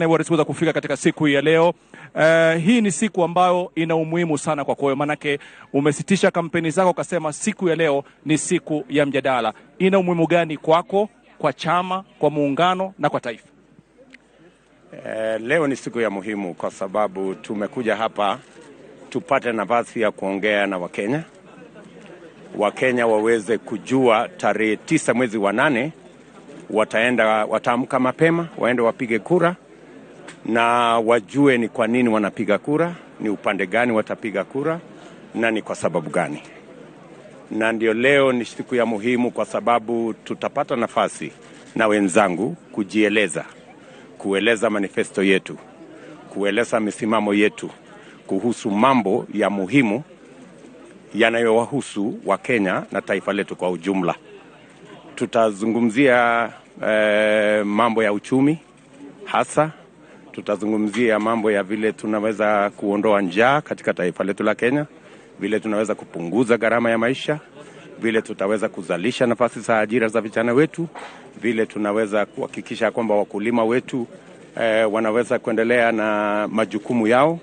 Waweza kufika katika siku ya leo. Hii ni siku ambayo ina umuhimu sana kwako wewe, manake umesitisha kampeni zako ukasema siku ya leo ni siku ya mjadala. Ina umuhimu gani kwako, kwa chama, kwa muungano na kwa taifa? Leo ni siku ya muhimu kwa sababu tumekuja hapa tupate nafasi ya kuongea na Wakenya. Wakenya waweze kujua tarehe 9 mwezi wa 8 wataenda, wataamka mapema waende wapige kura na wajue ni kwa nini wanapiga kura, ni upande gani watapiga kura na ni kwa sababu gani. Na ndio leo ni siku ya muhimu kwa sababu tutapata nafasi na wenzangu kujieleza, kueleza manifesto yetu, kueleza misimamo yetu kuhusu mambo ya muhimu yanayowahusu Wakenya na taifa letu kwa ujumla. Tutazungumzia mambo ya uchumi hasa, tutazungumzia mambo ya vile tunaweza kuondoa njaa katika taifa letu la Kenya, vile tunaweza kupunguza gharama ya maisha, vile tutaweza kuzalisha nafasi za ajira za vijana wetu, vile tunaweza kuhakikisha kwamba wakulima wetu wanaweza kuendelea na majukumu yao,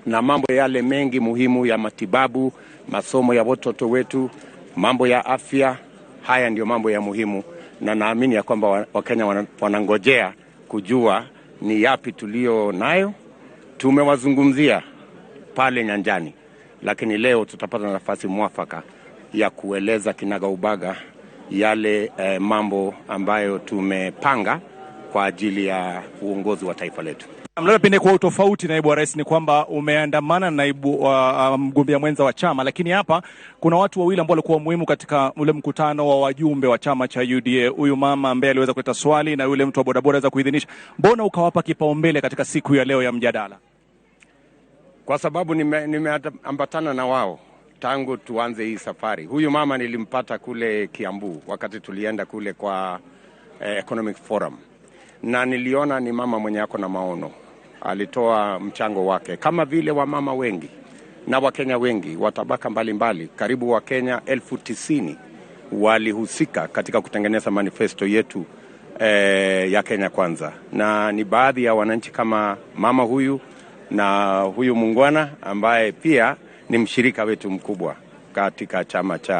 na mambo yale mengi muhimu ya matibabu, masomo ya watoto wetu, mambo ya afya. Haya ndio mambo ya muhimu, na naamini ya kwamba Wakenya wanangojea kujua ni yapi tulio nayo. Tumewazungumzia pale nyanjani, lakini leo tutapata nafasi mwafaka ya kueleza kinagaubaga yale mambo ambayo tumepanga kwa ajili ya uongozi wa taifa letu. Labda pengine kwa utofauti, naibu wa rais, ni kwamba umeandamana na naibu mgombea mwenza wa chama, lakini hapa kuna watu wawili ambao walikuwa muhimu katika ule mkutano wa wajumbe wa chama cha UDA, huyu mama ambaye aliweza kuleta swali na yule mtu wa bodaboda aliweza kuidhinisha. Mbona ukawapa kipaumbele katika siku ya leo ya mjadala? Kwa sababu nimeambatana na wao tangu tuanze hii safari. Huyu mama nilimpata kule Kiambu wakati tulienda kule kwa Economic Forum, na niliona ni mama mwenye ako na maono. Alitoa mchango wake kama vile wamama wengi na Wakenya wengi wa tabaka mbalimbali, karibu Wakenya 90,000 walihusika katika kutengeneza manifesto yetu ya Kenya Kwanza, na ni baadhi ya wananchi kama mama huyu na huyu muungwana ambaye pia ni mshirika wetu mkubwa katika chama cha